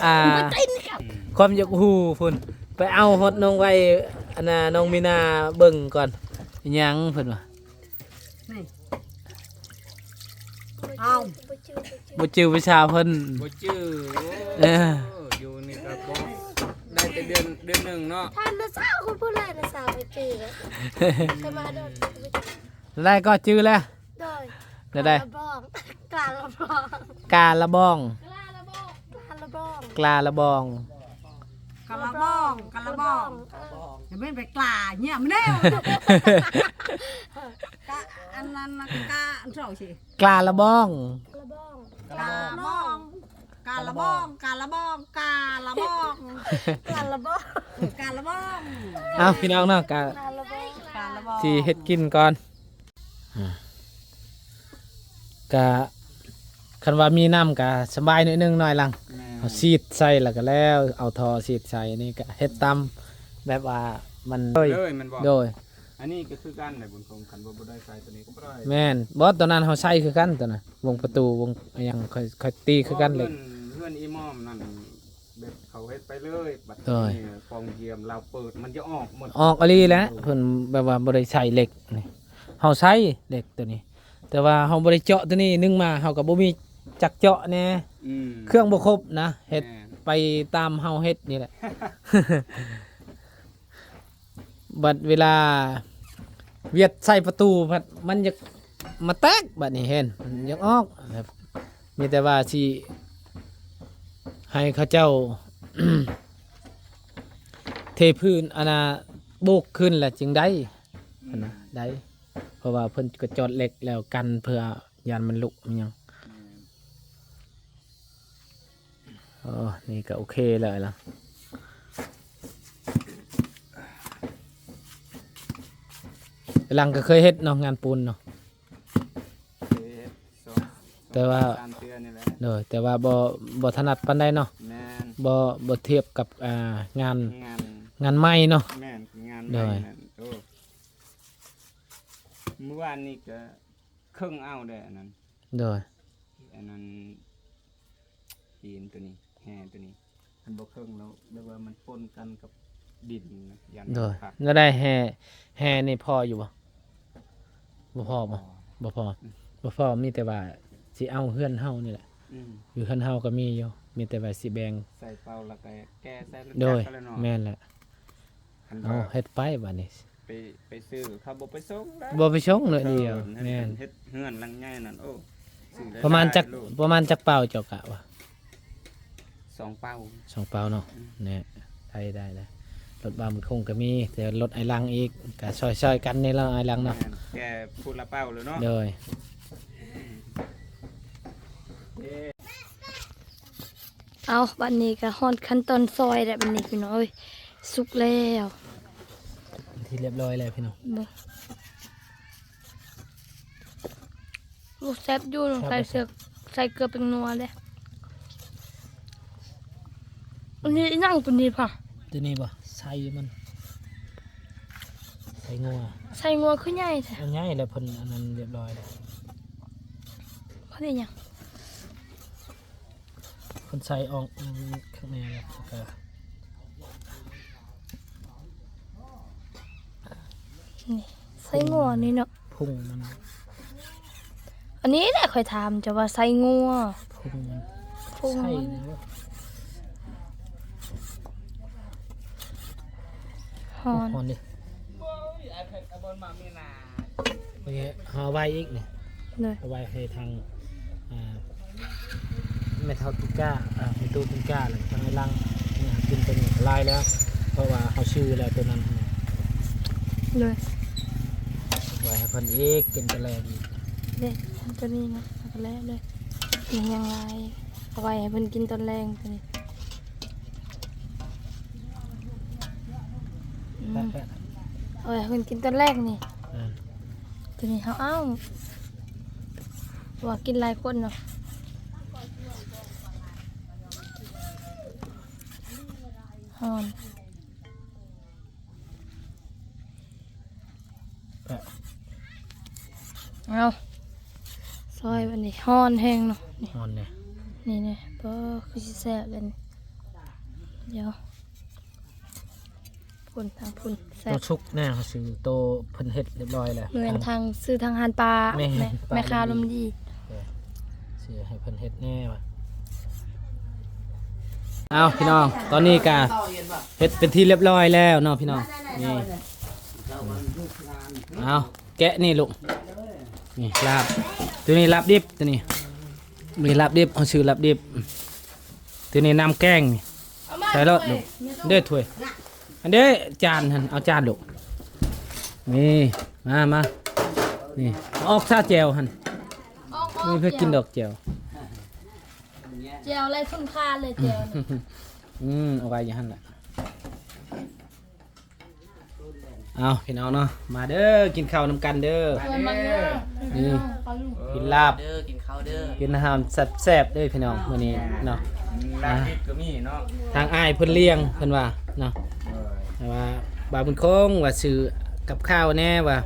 ອ່າ ຄວາມຢາກຮູ້ພຸ້ນ ໄປເອົາຮອດນ້ອງໄວ້ ອັນນ່າ ນ້ອງມີນາເບິ່ງກ່ອນ ຫຍັງເພິ່ນວ່າ ນີ້ ເອົາ ບໍ່ຈື່ ບໍ່ຈື່ ບໍ່ຈື່ວິຊາເພິ່ນ ບໍ່ຈື່ ເອີ ໂອ້ ຢູ່ນີ້ກໍບໍ່ ໄດ້ແຕ່ເດືອນ ເດືອນໜຶ່ງເນາະ ທ່ານນະຊາວຄົນຜູ້ແລນະຊາວໄປຈື່ ແຕ່ມາໂດນ ໄດ້ກໍຈື່ແລ້ວ ໂດຍ ແນວໃດ? ກາລະບອງ ກາລະບອງ ກາລະບອງ ກາລະບອງ ກາລະບອງ ກາລະບອງ ກາລະບອງ ຈະແມ່ນໄປກາຫຍັງແນວ ກະອັນນັ້ນນະ ກະອັນເຈົ້າຊິ ກາລະບອງ ກາລະບອງ ກາລະບອງ ກາລະບອງ ກາລະບອງ ກາລະບອງ ກາລະບອງ ກາລະບອງ ກາລະບອງ ເອົາ ພີ່ນ້ອງເນາະ ກະ ກາລະບອງ ກາລະບອງ ຊິເຮັດກິນກ່ອນ ອາ ກະ ຄັນວ່າມີນ້ຳກະສະບາຍໜ້ອຍໜຶ່ງ ໜ້ອຍຫຼັງ ແມ່ນ ເຮົາສີດໃສ່ແລ້ວກະແລ້ວ ເອົາທໍ່ສີດໃສ່ ນີ້ກະເຮັດຕາມແບບວ່າມັນ ເລີຍແມ່ນບໍ່? ໂດຍ ອັນນີ້ກໍຄືກັນແຫຼະ ບຸນຄົງ ຄັນວ່າບໍ່ໄດ້ໃສ່ໂຕນີ້ກໍບໍ່ໄດ້ ແມ່ນ ບໍ່ ຕອນນັ້ນເຮົາໃສ່ຄືກັນ ຕອນນັ້ນ ວົງປະຕູ ວົງຫຍັງ ຂ້ອຍ ຂ້ອຍຕີຄືກັນເລີຍ ເຮືອນ ເຮືອນອີ່ໝອມນັ້ນ ແບບເຂົາເຮັດໄປເລີຍ ບັດ ໂດຍ ນີ້ປ່ອງຢ້ຽມລາວເປີດ ມັນຈະອອກໝົດ ອອກອີ່ຫຼີແຫຼະ ເພິ່ນແບບວ່າບໍ່ໄດ້ໃສ່ເຫຼັກນີ້ ເຮົາໃສ່ເຫຼັກໂຕນີ້ ແຕ່ວ່າເຮົາບໍ່ໄດ້ເຈາະໂຕນີ້ ໜຶ່ງມາເຮົາກໍບໍ່ມີຈັກເຈາະແດ່ ອືມ ເຄື່ອງບໍ່ຄົບນະ ເຮັດ ແມ່ນ ໄປຕາມເຮົາເຮັດນີ້ແຫຼະ ບັດເວລາວຽດໃສ່ປະຕູ ພັດມັນຢາກມາແຕກ ບັດນີ້ເຫັນ ມັນຢາກອອກ ມີແຕ່ວ່າຊິໃຫ້ເຂົາເຈົ້າ ເທພື້ນ ອັນນ່າ ໂບກຂຶ້ນແລ້ວຈຶ່ງໄດ້ ອືມ ຫັ້ນນະ ໄດ້ ເພາະວ່າເພິ່ນກໍຈອດເຫຼັກແລ້ວກັນ ເພື່ອຢ້ານມັນຫຼຸ ມັນຫຍັງ ແມ່ນ ໂອ້ ນີ້ກໍໂອເຄແລ້ວລະ ຫຼັງກໍເຄີຍເຮັດເນາະ ງານປູນເນາະ ເຮັດສອງ ແຕ່ວ່າ ສາມເທື່ອນີ້ແຫຼະ ໂດຍ ແຕ່ວ່າບໍ່ ບໍ່ຖະໜັດປານໃດເນາະ ແມ່ນ ບໍ່ ບໍ່ທຽບກັບ ອ່າ ງານ ງານ ງານໄມ້ເນາະ ແມ່ນ ງານໄມ້ ໂດຍ ນັ້ນ ໂອ້ ມື້ວານນີ້ກໍເຄິ່ງເອົາແດ່ ອັນນັ້ນ ໂດຍ ອັນນັ້ນ ຫີນໂຕນີ້ ແຮ່ຕົວນີ້ ມັນບໍ່ເຄິ່ງແລ້ວ ແບບວ່າມັນປົນກັນກັບດິນນະ ຢ້ານ ໂດຍ ມັນພັດ ແນວໃດແຮ່ ແຮ່ນີ້ພໍຢູ່ບໍ່? ບໍ່ພໍບໍ່? ບໍ່ພໍ ອືມ ບໍ່ພໍ ມີແຕ່ວ່າຊິເອົາເຮືອນເຮົານີ້ແຫຼະ ອືມ ຢູ່ເຮືອນເຮົາກໍມີຢູ່ ມີແຕ່ວ່າຊິແບ່ງ ໃສ່ເປົາແລ້ວກໍແກ່ໃສ່ລົດຈັກ ໂດຍ ແລ້ວເນາະ ແມ່ນແຫຼະ ຄັນ ເອົາ ເຮັດໄປບາດນີ້ ໄປ ໄປຊື້ເຂົາບໍ່ໄປສົ່ງແລ້ວ ບໍ່ໄປສົ່ງເລີຍ ດຽວ ເອີ ແມ່ນ ເຮັດເຮືອນຫຼັງໃຫຍ່ນັ້ນ ໂອ້ ປະມານຈັກ ປະມານຈັກເປົາເຈົ້າກະວ່າ? ສອງເປົາ ສອງເປົາເນາະ ອືມ ແນ່ ໄດ້ ໄດ້ ໄດ້ ລົດບ່າວບຸນຄົງກໍມີ ແຕ່ລົດອ້າຍຫຼັງອີກ ກໍຊ່ອຍໆກັນນີ້ແຫຼະອ້າຍຫຼັງເນາະ ແມ່ນ ແກ່ຜູ້ລະເປົາແລ້ວເນາະ ໂດຍ ເອົາ ບັດນີ້ກໍຮອດຂັ້ນຕອນຊອຍແລ້ວ ບັດນີ້ພີ່ນ້ອງເອີຍ ສຸກແລ້ວ ເປັນທີ່ຮຽບຮ້ອຍແລ້ວພີ່ນ້ອງ ເບິ່ງ ໂອ້ ແຊບຢູ່ ແຊບ ໃສ່ເກືອ ໃສ່ເກືອເປັນນົວເດ້ ອັນນີ້ອີຫຍັງຕົວນີ້ພະ? ຕົວນີ້ບໍ່? ໄສ້ມັນ ໄສ້ງົວ ໄສ້ງົວຄືໃຫຍ່ແທ້? ມັນໃຫຍ່ແລ້ວ ເພິ່ນອັນນັ້ນຮຽບຮ້ອຍແລ້ວ ເພິ່ນເຮັດຫຍັງ? ເພິ່ນໃສ່ອອກ ອືມ ຂ້າງໃນແລ້ວກໍ ນີ້ ໄສ້ງົວນີ້ເນາະ ພຸງມັນ ອັນນີ້ແຫຼະຂ້ອຍຖາມເຈົ້າວ່າໄສ້ງົວ ພຸງມັນ ພຸງມັນ ຮ້ອນ ຮ້ອນເດ້. ໂອເຄ ເຮົາເອົາໄວ້ອີກນີ້ ໂດຍ ເອົາໄວ້ໃຫ້ທາງ ອ່າ ແມ່ເຖົ້າຕຸກກາ ອ່າ ແມ່ຕູ້ຕຸກກາ ແລ້ວທາງໄອ້ຫຼັງ ກິນຕົວນີ້ຫຼາຍແລ້ວ ເພາະວ່າເຮົາຊື້ແລ້ວຕົວນັ້ນ ໂດຍ ໄວ້ໃຫ້ເພິ່ນອີກ ກິນຕອນແລງອີກ ເດ້ ຕົວນີ້ນະ ເອົາໄປແລ້ວເລີຍ ຍັງ ຍັງຫຼາຍ ເອົາໄວ້ໃຫ້ເພິ່ນກິນຕອນແລງຕົວນີ້. ອືມ ແປະໆ ເອົາໄວ້ໃຫ້ເພິ່ນກິນຕອນແລງນີ້ ອືມ ຕົວນີ້ເຮົາເອົາ ວ່າກິນຫຼາຍຄົນເນາະ ຮ້ອນ ແປະ ເອົາ ຊອຍບັດນີ້ ຮ້ອນແຮງເນາະ ນີ້ ຮ້ອນແດ່ ນີ້ແນ່ ບໍ່ ຄືຊິແຊບເລີຍນີ້ ດຽວ ພຸ້ນ ທາງພຸ້ນແຊບ ໂຕສຸກແນ່ ເຮົາຊື້ໂຕເພິ່ນເຮັດຮຽບຮ້ອຍແລ້ວ ແມ່ນ ທາງ ຊື້ທາງຮ້ານປ້າ ແມ່ ແມ່ ແມ່ຄ້າລົມດີ ເອີ ຊື້ໃຫ້ເພິ່ນເຮັດແນ່ວ່າ ເອົາ ພີ່ນ້ອງ ຕອນນີ້ກະເຮັດເປັນທີ່ຮຽບຮ້ອຍແລ້ວເນາະ ພີ່ນ້ອງ ນີ້ ເອົາ ແກະນີ້ລູກ ນີ້ລາບ ຕົວນີ້ລາບດິບ ຕົວນີ້ ມີລາບດິບ ເຮົາຊື້ລາບດິບ ຕົວນີ້ນ້ຳແກງນີ້ ໃສ່ໂລດລູກ ເດ້ຖ້ວຍ ອັນເດ້ຈານຫັ້ນ ເອົາຈານລູກ ນີ້ ມາ ມາ ນີ້ ເອົາອອກຊະແຈ່ວຫັ້ນ ອອກ ອອກ ນີ້ເພື່ອກິນດອກແຈ່ວ ແຈ່ວໄຮ້ຄຸນຄ່າເລີຍແຈ່ວນີ້ ອືມ ເອົາໄວ້ຢູ່ຫັ້ນແຫຼະ. ເອົາ ພີ່ນ້ອງເນາະ ມາເດີ ກິນເຂົ້ານຳກັນເດີ ເອີ ມາເດີ ນີ້ ກິນລາບເດີ ກິນເຂົ້າເດີ ກິນອາຫານແຊບໆເດີພີ່ນ້ອງ ມື້ນີ້ເນາະ ລາບດິບກໍມີເນາະ ທາງອ້າຍເພິ່ນລ້ຽງເພິ່ນວ່າເນາະ ເອີ ແຕ່ວ່າບ່າວບຸນຄົງວ່າຊື້ກັບຂ້າວແດ່ວ່າ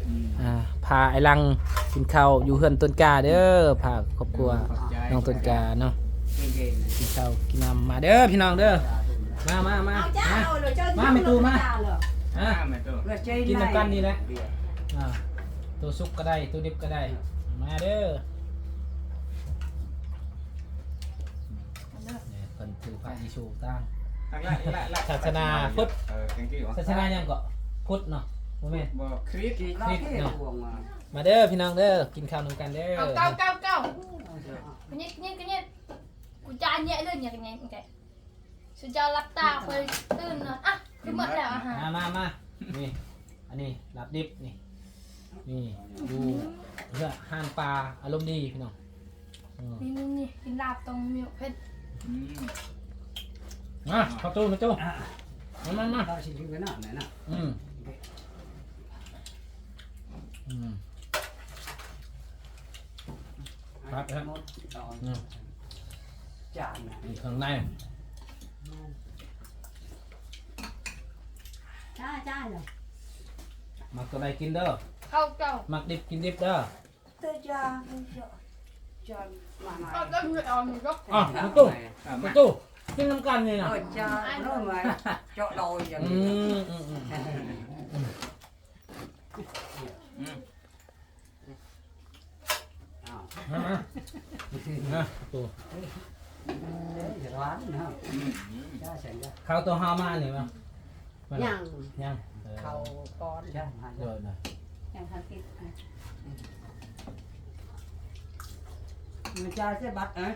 ອືມ ອ່າ ພາອ້າຍຫຼັງກິນເຂົ້າຢູ່ເຮືອນຕົ້ນກ້າເດີ ພາຄອບຄົວ ເອີ ຂອບໃຈ ນ້ອງຕົ້ນກ້າເນາະ ເອີ ກິນເຂົ້າກິນນ້ຳ ມາເດີພີ່ນ້ອງເດີ ມາ ມາ ມາ ມາແມ່ຕູ້ມາ ມາ ກິນນຳກັນນີ້ແຫຼະ ອ່າ ໂຕສຸກກໍໄດ້ ໂຕດິບກໍໄດ້ ມາເດີ ນີ້ເພິ່ນຖືພະອີຊູຕ່າງ ທາງນັ້ນ ນີ້ລະ ລະ ສາສະໜາພຸດ ເອີ ສາສະໜາຫຍັງເກາະ ພຸດເນາະ ບໍ່ແມ່ນ ບໍ່ ຄຣິດ ຄຣິດເນາະ ມາເດີພີ່ນ້ອງເດີ ກິນເຂົ້ານຳກັນເດີ ເອົາ ເກົ້າ ເກົ້າ ເກົ້າ ກະຍິດ ກະຍິດ ກະຍິດ ກູຈານແຍະເລີຍ ແຍະ ກະຍິດ ໂອເຄ ຊຸເຈົ້າຫຼັບຕາ ຂ້ອຍຕື່ນເນາະ ອ່ະ ຄືໝົດແລ້ວອາຫານ ມາ ມາ ມາ ນີ້ ອັນນີ້ລາບດິບນີ້ ນີ້ ຢູ່ເຮືອນຮ້ານປ້າອາລົມດີພີ່ນ້ອງ ເອີ ນີ້ ນີ້ ນີ້ ກິນລາບຕ້ອງມີໝາກເຜັດ ອືມ ມາ ເຂົ້າຕູ້ ເຂົ້າຕູ້ ມາ ມາ ມາ ອືມ ອືມ ປັດແລ້ວ ອືມ ຈານນະ ນີ້ເຄື່ອງໃນ ຈ້າ ຈ້າ ມັກຕົວໃດກິນເດີ ເຂົ້າເຈົ້າ ມັກດິບກິນດິບເດີ ເຕີຈ້າ ອ້າວ ປະຕູ ປະຕູ ກິນນຳກັນນີ້ນະ. ເອີ ຈາ ເອີ ເຈາະດອຍຢ່າງນີ້. ອືມ ອືມ ອືມ ອືມ ອ້າວ ມາ ມາ ປະຕູ ເອີ ຫວານເນາະ. ອືມ ເຂົ້າໂຕເຮົາມານີ້ບໍ່? ຍັງ ຍັງ ເອີ ເຂົ້າກ່ອນ ຍັງ ໂດຍ ຍັງທັນຕິດ. ມັນຈ່າຍໃຊ້ບັດເອີຍ.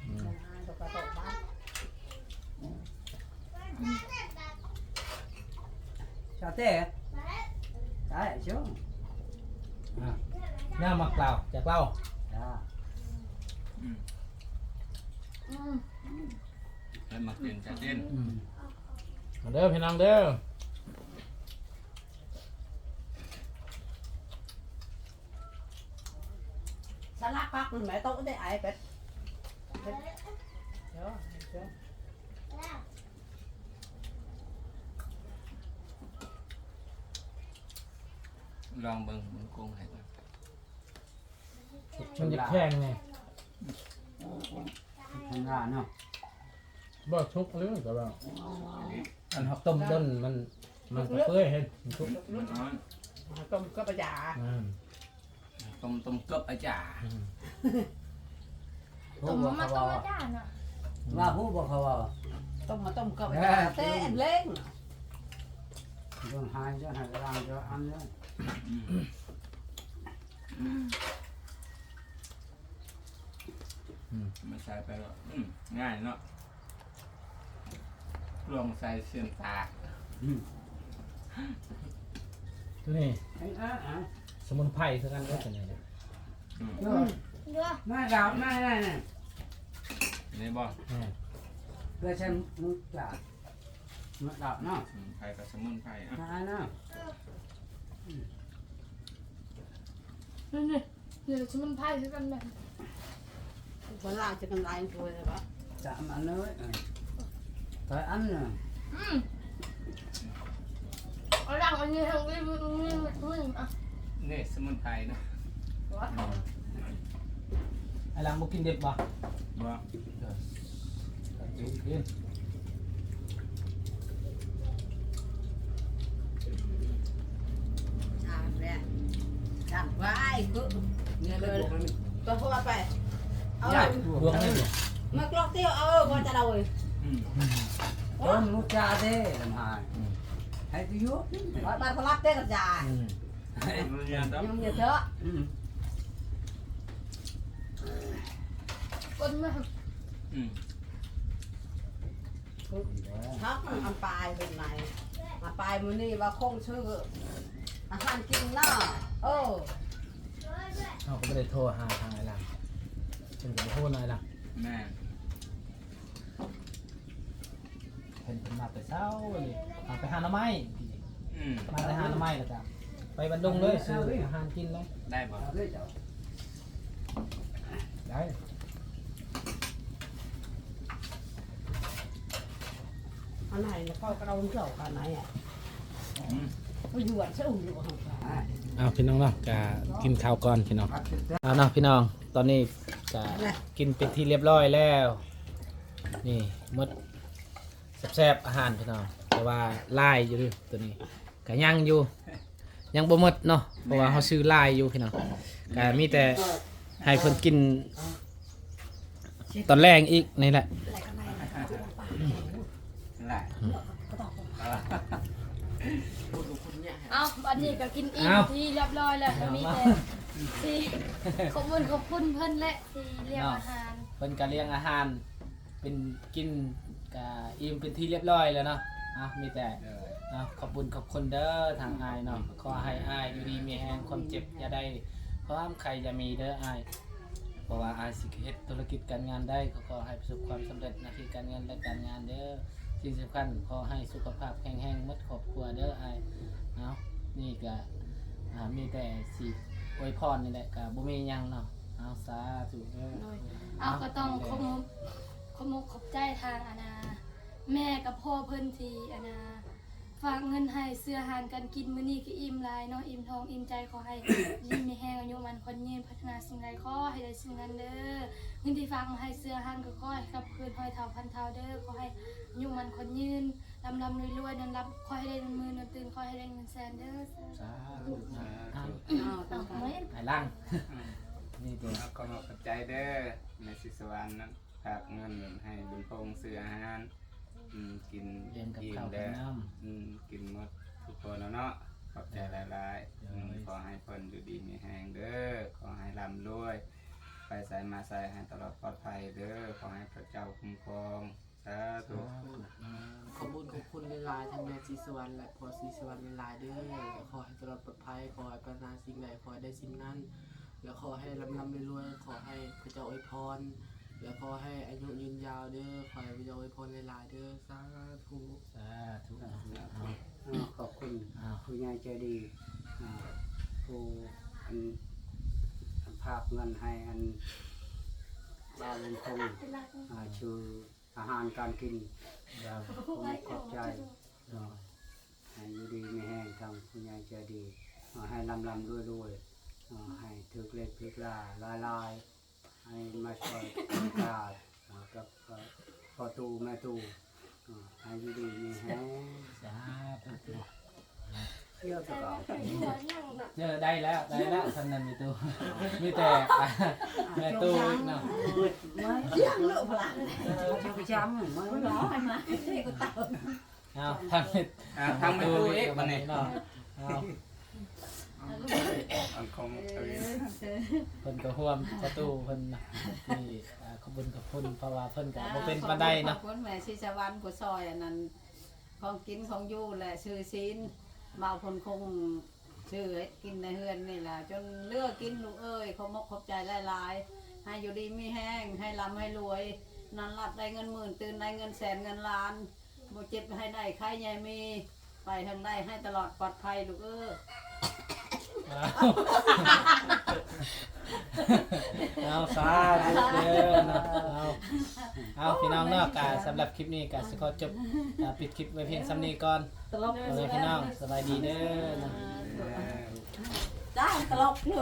ອືມ ຊາເຕ້ ໄດ້ ຊົງ ອ່າ ແນວມັກລາວ ຈາກລາວ ຈ້າ. ອືມ ອືມ ໃຜມັກເຕັ້ນ ຈາເຕັ້ນ. ອືມ ມາເດີພີ່ນ້ອງເດີ. ສະຫຼັກຜັກແມ່ໂຕະໄດ້ອ້າຍເປັດ. ລອງເບິ່ງ ເບິ່ງກົງໃຫ້ກ່ອນ. ມັນຈະແຂງແນ່ ທາງງານເນາະ. ບໍ່ສຸກເລີຍ ແຕ່ວ່າອັນເຮົາຕົ້ມດົນ ມັນ ມັນກະເປື່ອຍ ເຫັນ ມັນສຸກ ມັນອ່ອນ. ຕົ້ມກັບອາຈານ ອືມ ຕົ້ມ ຕົ້ມເກືອບອາຈານ. ອືມ ຕົ້ມມາຕົ້ມອາຈານນະ. ວ່າຮູ້ບໍ່ເຂົາວ່າ ຕົ້ມມາຕົ້ມເກືອບອາຈານ ແຕ່ເລັງ ຕ້ອງຫາຍ ຈະໃຫ້ລາງ ຈະອັນເລີຍ. ອືມ ອືມ ມັນໃສ່ໄປແລ້ວ ອືມ ງ່າຍເນາະ. ລວງໃສ່ເສັ້ນຕາ. ອືມ ໂຕນີ້ ເອີ ເອີ ສະໝຸນໄພຄືກັນເດ້ ໂຕນີ້. ອືມ ມາດາວ ມາ ມາ ມາ ນີ້ບໍ່? ແມ່ນ ເພື່ອໃຊ້ໝູກາ ມາດາວເນາະ. ສະໝຸນໄພກັບສະໝຸນໄພ ອ່ະ ມາເນາະ. ອືມ ນີ້ ນີ້ ນີ້ສະໝຸນໄພຄືກັນແຫຼະ. ຄົນລາວຈະກັນຫຼາຍໂຕແລ້ວບໍ່? ສາມອັນເລີຍ ເອີ ຫຼາຍອັນນະ. ອືມ ເອົາຫຼັງອັນນີ້ ທາງນີ້ ນີ້ ນີ້ ນີ້ ນີ້ ອ່ະ ນີ້ສະໝຸນໄພນະ. ໄອ້ຫຼັງບໍ່ກິນດິບບໍ່? ບໍ່ ເອີ ກິນ ກິນ. ອ່າ ແມ່ນ ຈັດໄວ້ ຄື ນີ້ເລີຍ ກໍໂທໄປ ເອົາ ລວກໃຫ້ ມາກລອກຕິ ເອີ ບໍ່ຈະເອົາເອີຍ. ອືມ ອືມ ໂອ້ ຮູ້ຈັກເດ້ ລຳຫາຍ ອືມ ໃຫ້ຢູ່ ບາດ ບາດພະລັດເດ້ ກະຈາຍ. ອືມ ຍັງເຍາະ ອືມ ຄົນມາ ອືມ ເຮົາເອົາປາຍເປັນໄງ ເອົາປາຍມື້ນີ້ວ່າຄົງຊື້ອາຫານກິນເນາະ. ເອີ ເຮົາກໍບໍ່ໄດ້ໂທຫາທາງອ້າຍຫຼັງ ເພິ່ນກໍບໍ່ຮູ້ນະອ້າຍຫຼັງ. ແມ່ນ. ເພິ່ນ ເພິ່ນມາແຕ່ເຊົ້ານີ້ ເອົາໄປຫາໜໍ່ໄມ້. ອືມ ມາແຕ່ຫາໜໍ່ໄມ້ແລ້ວກະໄປບ້ານດົງເລີຍ ຊື້ອາຫານກິນເລີຍ. ໄດ້ບໍ່? ໄດ້ ອັນໃດລະ ເຂົາກະເອົາເຈົ້າກັນໃນ ອືມ ໄປຢວນຊະອຸຢູ່. ເອົາ ພີ່ນ້ອງເນາະ ກະກິນເຂົ້າກ່ອນພີ່ນ້ອງ. ເອົາເນາະ ພີ່ນ້ອງ ຕອນນີ້ກະກິນເປັນທີ່ລຽບຮ້ອຍແລ້ວ. ນີ້ໝົດ ແຊບໆ ອາຫານພີ່ນ້ອງ ແຕ່ວ່າຫຼາຍຢູ່ເດີ ໂຕນີ້ກະຍັງຢູ່ ຍັງບໍ່ໝົດເນາະ ເພາະວ່າເຮົາຊື້ຫຼາຍຢູ່ພີ່ນ້ອງ. ກະມີແຕ່ໃຫ້ເພິ່ນກິນຕອນແລງອີກນີ້ແຫຼະ. ເອົາ ບັດນີ້ກະກິນອີ່ມ ເອົ້າ ທີ່ລຽບຮ້ອຍແລ້ວ ກະມີແຕ່ຊິຂອບຄຸນ ຂອບຄຸນເພິ່ນແຫຼະ ທີ່ລ້ຽງອາຫານ ເນາະ ເພິ່ນກະລ້ຽງອາຫານ ເປັນກິນກະອີ່ມເປັນທີ່ລຽບຮ້ອຍແລ້ວເນາະ. ເອົາ ມີແຕ່ ເອີ ເອົາ ຂອບບຸນຂອບຄຸນເດີທາງອ້າຍເນາະ. ຂໍໃຫ້ອ້າຍຢູ່ດີມີແຮງ ຄວາມເຈັບຢ່າໄດ້ ຄວາມໄຂ້ຢ່າມີເດີອ້າຍ ເພາະວ່າອ້າຍຊິເຮັດທຸລະກິດການງານໄດ້ ກໍຂໍໃຫ້ປະສົບຄວາມສຳເລັດໜ້າທີ່ການເງິນ ແລະ ການງານເດີ. ສິ່ງສຳຄັນ ຂໍໃຫ້ສຸຂະພາບແຂງແຮງໝົດຄອບຄົວເດີອ້າຍ. ເອົາ ນີ້ກະ ອ່າ ມີແຕ່ຊິອວຍພອນນີ້ແຫຼະ ກະບໍ່ມີຫຍັງເນາະ. ເອົາ ສາທຸເດີ. ໂດຍ ເອົາ ເອົາ ກະຕ້ອງຂອບ ຂອບມຸກຂອບໃຈທາງ ອັນນ່າ ແມ່ກັບພໍ່ເພິ່ນທີ່ ອັນນ່າ ຝາກເງິນໃຫ້ຊື້ອາຫານການກິນມື້ນີ້ກໍອີ່ມຫຼາຍເນາະ ອີ່ມທ້ອງອີ່ມໃຈ ຂໍໃຫ້ຢູ່ດີມີແຮງ ອາຍຸໝັ້ນຂວັນຍືນ ປາດຖະໜາສິ່ງໃດຂໍໃຫ້ໄດ້ສິ່ງນັ້ນເດີ. ເງິນທີ່ຝາກມາໃຫ້ຊື້ອາຫານກໍຂໍໃຫ້ກັບຄືນຮ້ອຍເທົ່າພັນເທົ່າເດີ. ຂໍໃຫ້ອາຍຸໝັ້ນຂວັນຍືນ ລ່ຳໆລວຍໆ ນອນຫຼັບຂໍໃຫ້ໄດ້ເງິນໝື່ນ ນອນຕື່ນຂໍໃຫ້ໄດ້ເງິນແສນເດີ. ສາທຸ ສາທຸ ອ້າວ ອ້າວ ໄປຫຼັງ ນີ້ເດີ. ຂໍຂອບໃຈເດີ ແມ່ສີສະຫວັນນະ ຝາກເງິນໃຫ້ບຸນພົງຊື້ອາຫານ ອືມ ກິນ ລ້ຽງກັບເຂົ້າກັບນ້ຳ ອືມ ກິນໝົດທຸກຄົນແລ້ວເນາະ ຂອບໃຈຫຼາຍໆ. ໂດຍ ອືມ ຂໍໃຫ້ເພິ່ນຢູ່ດີມີແຮງເດີ ຂໍໃຫ້ລ່ຳລວຍ ໄປໃສມາໃສໃຫ້ຕະຫຼອດປອດໄພເດີ ຂໍໃຫ້ພະເຈົ້າຄຸ້ມຄອງ ສາທຸ ສາທຸ. ຂອບບຸນຂອບຄຸນຫຼາຍໆ ທັງແມ່ສີສະຫວັນ ແລະ ພໍ່ສີສະຫວັນຫຼາຍໆເດີ ຂໍໃຫ້ຕະຫຼອດປອດໄພ ຂໍໃຫ້ປາດຖະໜາສິ່ງໃດ ຂໍໃຫ້ໄດ້ສິ່ງນັ້ນ ແລະ ຂໍໃຫ້ລ່ຳໆລວຍໆ ຂໍໃຫ້ພະເຈົ້າອວຍພອນ ແລະ ຂໍໃຫ້ອາຍຸຍືນຍາວເດີ ຂໍໃຫ້ພະເຈົ້າອວຍພອນຫຼາຍໆເດີ ສາທຸ ສາທຸ. ອ້າວ ຂອບຄຸນ ອ້າວ ຜູ້ໃຫຍ່ໃຈດີ ອ່າ ຜູ້ອັນ ອັນຝາກເງິນໃຫ້ອັນ ບ່າວບຸນຄົງ ອ່າ ຊື່ອາຫານການກິນ ຂອບໃຈເນາະ ໃຫ້ຢູ່ດີມີແຮງ ທາງຜູ້ໃຫຍ່ໃຈດີ ໃຫ້ລ່ຳໆລວຍໆ ໃຫ້ຖືກເລກຖືກລາຫຼາຍໆ ໃຫ້ມາຊ່ອຍການກັບພໍ່ຕູ້ແມ່ຕູ້ ໃຫ້ຢູ່ດີມີແຮງ ສາທຸ. ເອີ ໄດ້ແລ້ວ ໄດ້ແລ້ວ ສ່ຳນັ້ນມີຕູ້ ມີແຕ່ແມ່ຕູ້ອີກເນາະ. ເອົາ ທາງ ອ່າ ທາງແມ່ຕູ້ອີກບັດນີ້ເນາະ. ເອົາ ອັນຂອງ ເອີ ເພິ່ນກໍຮ່ວມປະຕູເພິ່ນນະ ທີ່ ອ່າ ຂອບຄຸນ ຂອບຄຸນ ເພາະວ່າເພິ່ນກໍບໍ່ເປັນປານໃດເນາະ. ຂອບຄຸນແມ່ສີສະຫວັນຜູ້ຊ່ອຍອັນນັ້ນ ຂອງກິນຂອງຢູ່ ແລະ ຊື້ຊີ້ນ ບ່າວພົນຄົງຊື້ໃຫ້ກິນໃນເຮືອນນີ້ລະ ຈົນເຫຼືອກິນລູກເອີຍ. ຂອບມົກຂອບໃຈຫຼາຍໆ ໃຫ້ຢູ່ດີມີແຮງ ໃຫ້ລ່ຳໃຫ້ລວຍ ນອນຫຼັບໄດ້ເງິນໝື່ນ ຕື່ນໄດ້ເງິນແສນເງິນລ້ານ ບໍ່ເຈັບໃຫ້ໄດ້ໄຂ້ຢ່າມີ ໄປທາງໃດໃຫ້ຕະຫຼອດປອດໄພລູກເອີຍ. ເອົາ ສາທຸເດີເນາະ. ເອົາ ເອົາ ພີ່ນ້ອງເນາະ ກະສຳລັບຄລິບນີ້ກະຊິຂໍຈົບ ອ່າ ປິດຄລິບໄວ້ພຽງສ່ຳນີ້ກ່ອນ ຕະຫຼົກ ເອົາເລີຍພີ່ນ້ອງ ສະບາຍດີເດີເນາະ. ຈ້າ ຕະຫຼົກຢູ່.